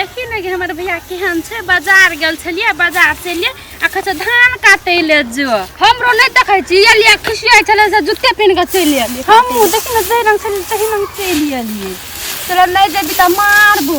देखी ने कि हमर भैया केहन छै। बाजार गेल छलियै, बाजार से एलियै आ कहै छै धान काटै ले जो। हमरो नहि देखै छी, एलियै खिसियाइ छलै से जूते पहिन कऽ चलि एलियै। हमहूँ देखी ने जै रंग छलियै तही रंग चलि एलियै। तोरा नहि जेबी तऽ मारबो।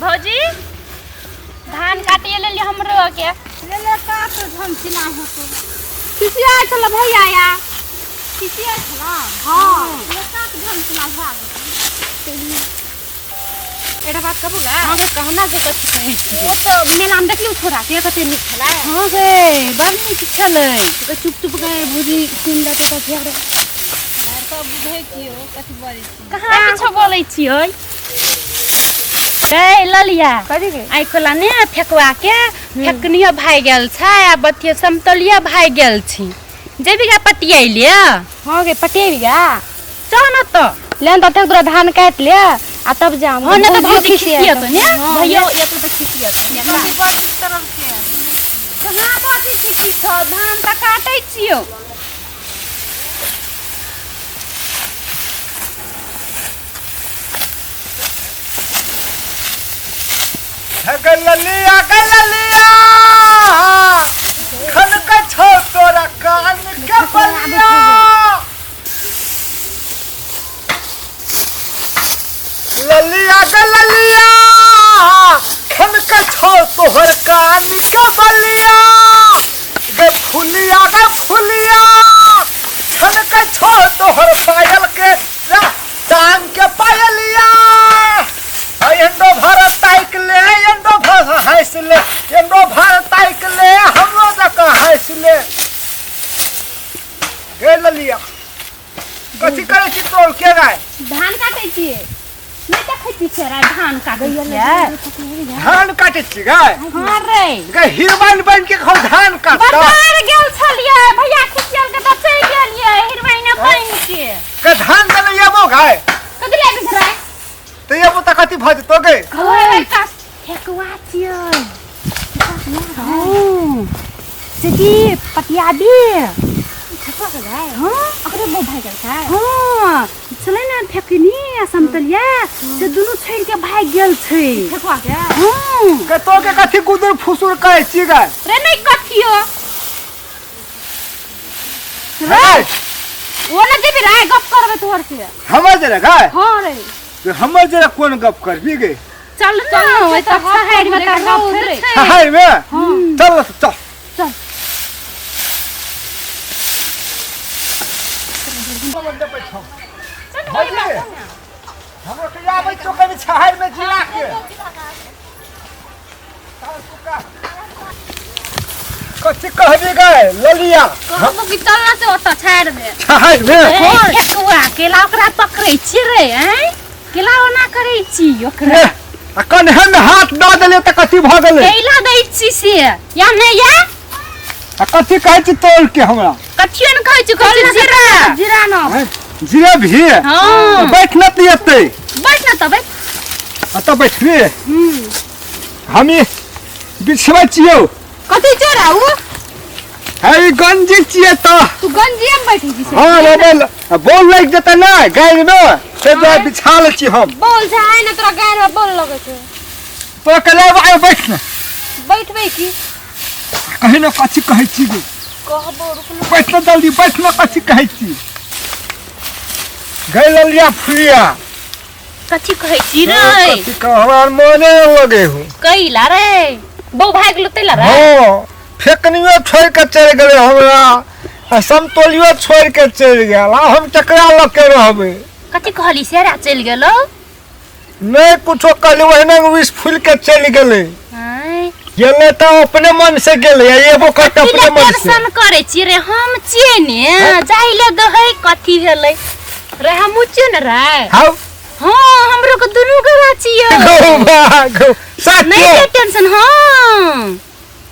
भौजी धान काटिए लेलियै हमरो के। ले ले काट, हम चिना होतो। खिसियाइ छलै भैया या खिसियाइ छलै। हँ, ले काट, झम चिना भए गेल। एकटा बात कहबो गा? हाँ गे, कहना के कथी कहै छी? ओ तऽ मेलामे देखलियौ छोड़ा के कते नीक छलै। हाँ गे, बड़ नीक छलै। चुप चुप गए भौजी सुनि लेतै तऽ फेर सब बुझै छियौ कथी बजै छी। कहाँ किछो बोलै छियै रे ललिया? कथी गे? आइ कोला ने फेकुआ के फेकनियो भाइ गेल छै आ बतियो समतलिया भाइ गेल छी। जेबी गा पटियाइले? हाँ गे, पटेबी गा। चल न तऽ। ले न तऽ तोरा धान काटि ले आ तब जाम। हाँ, नहि तऽ भौजी खिसियत ने। भैया एतौ तऽ खिसियत। कथी बजै तरफ के? कहाँ बजै छी किछो, धान तऽ काटै छियौ। गललिया गललिया खनक छौ तोरा कान के बलिया। ललिया गललिया खनक छौ तोहर कान के बलिया। गे फुलिया गे फुलिया खनक छौ तोहर पायल के टांग के पायलिया। एंडो भारत ताइक ले, एंडो भारत हंस ले, एंडो भारत ताइक ले, हमरो जकाँ हंस ले। गे ललिया कथी करै छी तोर के गाय? धान काटै छियै। नहि देखै छी छेरा धान काटै छियै। धान काटै छी गाय? हाँ रे। गे हिरवाइन बन के खाउ धान काटता। बाजार गेल छलियै, भैया खिसियल के तऽ चलि गेलियै हिरवाइन बन के। के धान देने एबो गाय? कथी ले बिसराय? तऽ एबो तऽ कथी भऽ जेतौ गे? ओए ठेकुआ छियै। हाँ से की पटियाबी हाँ ओकरे बहु भागि गेल छै। हाँ छलै ने फेकनी आ समतलिया से दुनू छोड़ि के भागि गेल छै ठेकुआ के। हाँ। के तो के कथी गुदुर फुसुर करै छी गाय? रे नहि कथियो रे ओ ने जेबी रे, गप करबै तोहर से। हमर जरा गाय? हाँ रे। तो हमर जरा कोन गप करबी गे? चल चल ना ने, ओइ तऽ तऽ गप छहरि में करबै, तऽ गप रौद छै। छै। छहरि में? चल चल चल। हमरो के आबै छौ कनि छहरि में जिला के। कथी कहबी गए ललिया? कहबो कि चल ना से ओतऽ छाड़ि दे। छहरि में? ए, ठेकुआ केला ओकरा पकड़ै छी रे। आँय केला ओना करै छी ओकरा। ए, आ कन्हे में हाथ दऽ देलियै तऽ कथी भऽ गेलै? कैला दै छी से या नहि या? आ कथी कहै छी तोल के हमरा? कथियो ने कहै छी, कहै छी जीरा। जीरा न हैं? जीरा भी? हाँ। बैठ न तऽ एतै। बैठ न तऽ बैठ। आ तऽ बैठबी। हम ई बिछबै छियौ। कथी चोरा उ? है ई गंजी छियै तऽ। तू गंजिए में बैठै छी से? हाँ रे बोल बोल लागि जेतै ने गाड़ि में, से दुआरे बिछा लै छी हम। बोल छै आइ ने तोरा गाड़ि में बोल लगै छै। तोरा कले आइ बैठ ने। बैठबै की? कही ने कथी कहै छी गे? कहबो रुक न। बैठ ने जल्दी बैठ ने, कथी कहै छी गै ललिया फुलिया? कथी कहै छी रे? कथी कह हमरा मने लगे हूँ। कैला रे बौ भागि गेलो तैला रे? हाँ, फेकनियो छोड़ि के चलि गेलै हमरा आ समतोलियो छोड़ि के चलि गेल। आ हम केकरा लऽ के रहबै? कथी कहली से रे चलि गेलो? नहि कुछो कहली, ओहिना विष फूलि के चलि गेलै। आँय गेलै तऽ अपने मन से गेलै आ एबो करतै कथी अपने ले मन से। टेंशन करै छी रे? हम छियै ने, जाहि ले दहै। कथी भेलै रे? हमहूँ छियै ने रे। हौ। हाँ हमरो के दुनू गोरा छियै। गौ बा, गौ नहीं सत्य ले टेंशन। हाँ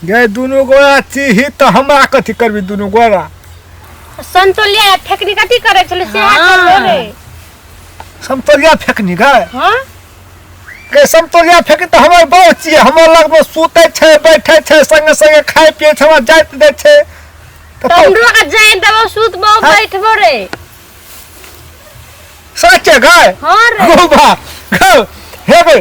गे दुनू गोरा छी तऽ हमरा कथी करबी दुनू गोरा? संतोलिया फेकनी कथी करै छलै से हाँ। रे? समतोलिया फेकनी गए? हाँ के समतोलिया फेंकी तऽ हमर बड़ छियै, हमर लगमे सुतै छै बैठै छै संगे संगे खाइ पियै छै, हमरा जाइत दै छै तऽ हमरो के जाय देबो सुतबो हाँ। बैठबो रे। सच्चे गए हाँ रे गो बा गो हे बे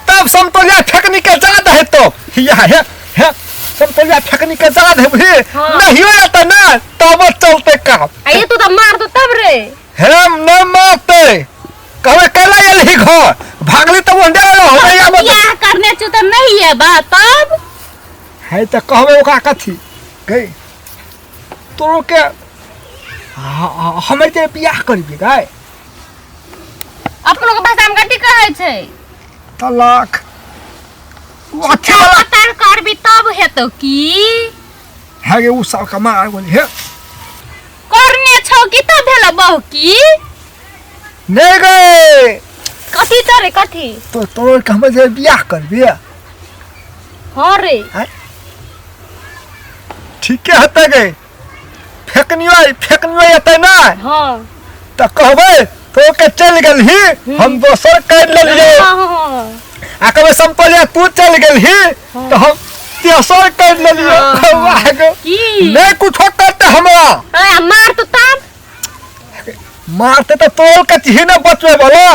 तब समतोलिया फेकनी के जा दे तो या हे हे समतोलिया फेकनी के जा दे बुझी हाँ। नहीं हो जाता ना तब चलते काम आ ये तो मार दो तब रे हम न मारते कहवे कैला एलही घर भागली तब ओंडे हो गया मत बियाह करने चो तो नहीं है बा तब है त कहवे ओकरा कथी गई तोरो के हमर के बियाह करबी गाय अपनो के भाषा में कथी कहै छै तलाक उ अथी वाला पतर करबी तब हेतौ की है गे उ सब कमा गेल हे करने छौ की तब भेल बहु की नहीं गए कथी तोरे कथी तो तोरो के हमर जे बियाह करबी हाँ रे ठीके हेतै गे फेकनियो फेकनियो एतै ना हाँ त कहबै तो के चल गेलही हम दोसर कर लेलियै हाँ हाँ आ कहबै समतोलिया तू चल गेलही तऽ हम तेसर कर लेलियै वाह गे। की नहि कुछो करते हमरा आ, मार तो तब मारते तऽ तोल के चिही ने बचबै वाला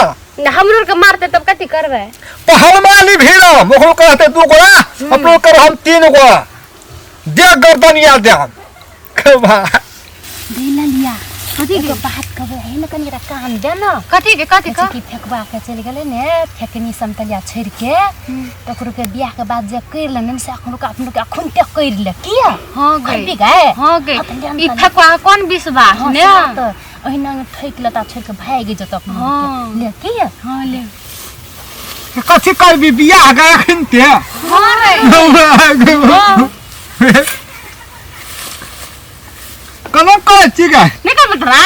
न हमरो के मारते तब कथी करबै पहलवानी भीड़म ओकरो कहते दू गोड़ा अपनो कर हम तीन गोड़ा दे गर्दनिया दे हम लिया कथी के बात कहबै है ने कनी काम दे न कथी के कथी कि फेकबा के चलि गेलै ने फेकनी समतलिया छोड़ि के तऽ ओकरो के बियाह के बाद जे करि लेने से अखन के अपनो के अखन तक करि ले किया हाँ गई करबी गए हाँ गई हाँ, तऽ लेन ई तऽ फेकुआ कोन विश्वास हाँ, ने से तऽ ओहिना ठोकि लेता छोड़ि के भागि जेतौ अपनो हाँ। के। ले किया हाँ ले कथी करबी बियाह गए अखन ते हाँ रे केना करै छी गे नहीं कर बतरा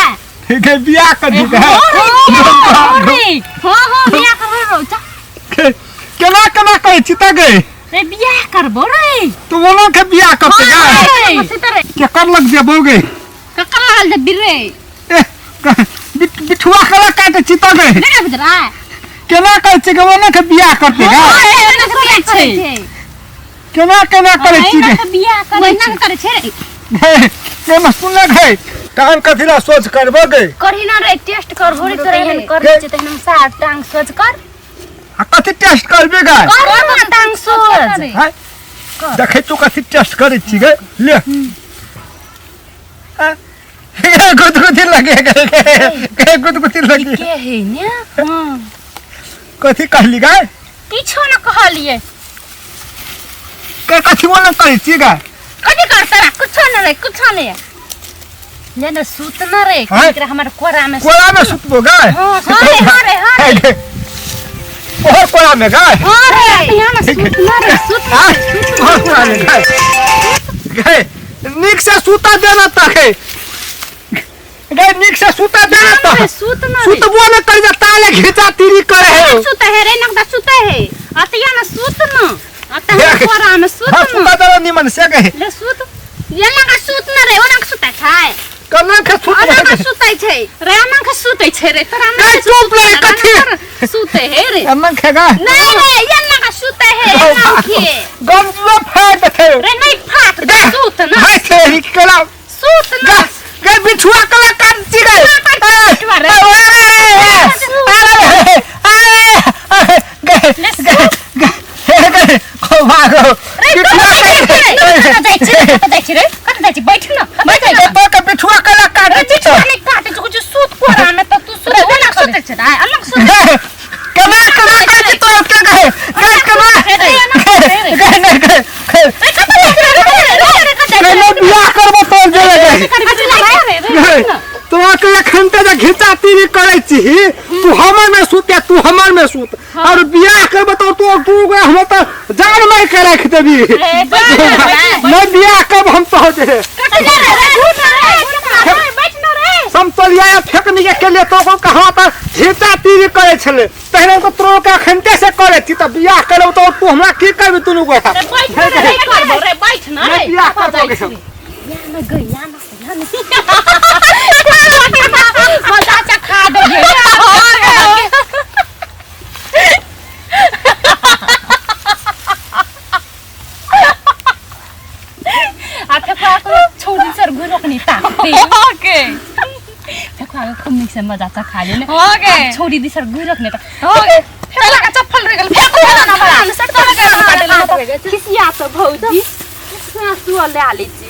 ठीक है बियाह कर दी गे हाँ रे हाँ हाँ बियाह करबो रो जा केना केना करै छी त गे रे बियाह करबो रे तू बोलो के बियाह करते गे हाँ रे केकर लग जेबो गे ककर लागल जबी रे ए, बिठुआ कला काटे छी त गे नहीं कर बतरा केना करै छी गे ओना के बियाह करते गे हाँ रे करै छै केना केना करै छी गे बियाह करै छै करै छै रे हे केना सुनलक है टांग कथी ला सोच करबो गे करही ना रे टेस्ट करबो रे तोरा एहन कर छै तहन सार टांग सोच कर आ कथी टेस्ट करबे गे कर ना टांग सोच हैं? देखै तू कथी टेस्ट करै छी गे ले हैं? गुदगुदी लगे गे गे गुदगुदी लगे के है ने कथी कहली गे किछो न कहलिए के कथी बोलन करै छी गे कथी कर तोरा कुछो न रे कुछो नहीं ले ने सुत न रे हैं? एकरा हमर कोरा में कोरा में सुतबो गे हाँ रे हाँ रे हाँ रे गे तोहर कोरा में गे हाँ रे यहाँ न सुत न रे सुत हाँ, तोहर कोरा में गे गे नीक से सुता देना तक गे नीक से सुता देना रे तक सुत न रे सुतबो न कर जा ताले घिचा तीरी करे है सुत है रे नकदा सुत है अत यहाँ न सुत न अत हमर कोरा में सुत हाँ न सुता देना निमन से गे ले सुत ये ना सुत न रे ओना के सुतै छै कना के सुत ओना के सुतै छै रे ओना के सुतै छै रे तोरा गे चुप रे कथी सुतै है रे कना के गे नहीं रे ये ना के सुतै है ना के गंजुआ फाड़ देते रे नहीं फाट गे सुत न हाय तेरी कला सुत न गे गे बिठुआ कला काट छी गे बिठुआ रे। अरे अरे गे गे गे गे को भागो रे बिठुआ कतऽ जाइ छी रे कतऽ जाइ छी रे कतऽ जाइ छी बैठ न बैठ न तो के बिठुआ कला काट छी बिठुआ नहीं काटे छै कुछ सुत कोरा में त तू सुत ओना सुतै छै रे अलग सुत केना केना करै छी तोरा के गे गे केना गे गे गे केना बियाह करबो तोर जोड़े गे तोरा के एखन ते जे घिचा तीरी करै छी तू हमर में सुत या तू हमर में सुत और बियाह करबो तो तू तू हम त जान मार के राख देबी नहीं बियाह करब हम तो जे समतोलिया या फेकनी के लिए तो कहाँ त घिचा तीरी करै छलै तहने तो तोरो के एखन ते से करै छी त बियाह करब तो तू हमरा की करबी दुनू गोटा नहीं बियाह करबो के या न गई या न या न आ फेकुआ के छोड़ी सर घुरकनी ताकते फेकुआ के खूब नीक से से मजा चखा ले ने। हो गे। छोरी दिसर गुरक ने त। हो गे, चला के चप्पल रह गेल, फेंक दे ना हमरा। खिसिया त भौजी सुअल ले आले छी।